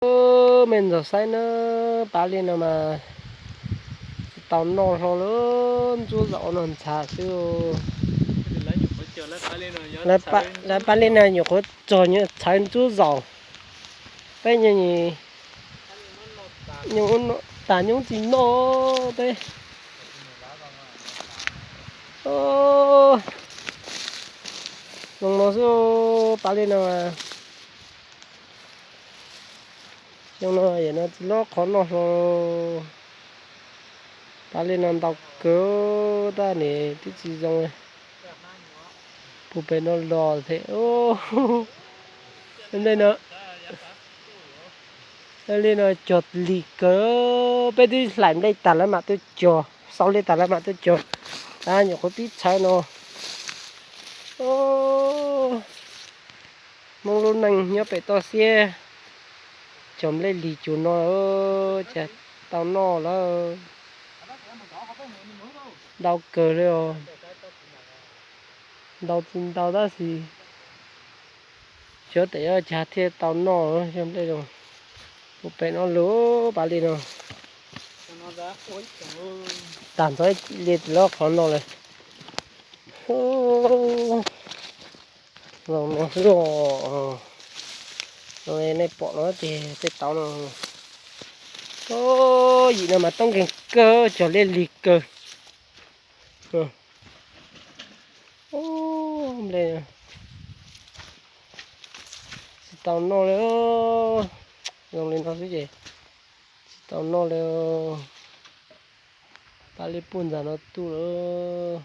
Me ntxaus saib na, pab li no mas tsis tau noj hlo lawm, ntsuab zaum no ntxhav xwb. Lawv pab li no nyuam qhuav txog nyuam txhawv ntsuab zaum. Peb nyob tas nyoob tsis noj peb. Zoo no xwb, pab li no. Xyoo no yam no tsis loj qhov noj hlo. Pab li no ntau kawg, tab nis twb tsis zoo. Puag pem no los thiab. Nplej no, li no cog lig kawg, peb twb hlais nplej tas lawv mam tuaj cog, xau nplej tas lawv mam tuaj cog. Tab nyuam qhuav pib txhawv no. Hmoob lub neej nyob pem toj siab, cog nplej lig cug no cas tau noj lawm. Ntau kawg li os. Ntau tsis ntau tab sis xyov tes ob cas thiaj tau noj cog nplej zoo. Puag pem no lug pab li no. Tag ntxov li loj qhov no lawm. Zoo no xwb os. Nej pom no ces tej tauv no. Yim no mas toob nkeeg kawg, cog nplej lig kawg. Nplej tsis tau noj li. Zoo li no xwb ces tsis tau noj li. Pab li puag ntxas no tuaj lawm.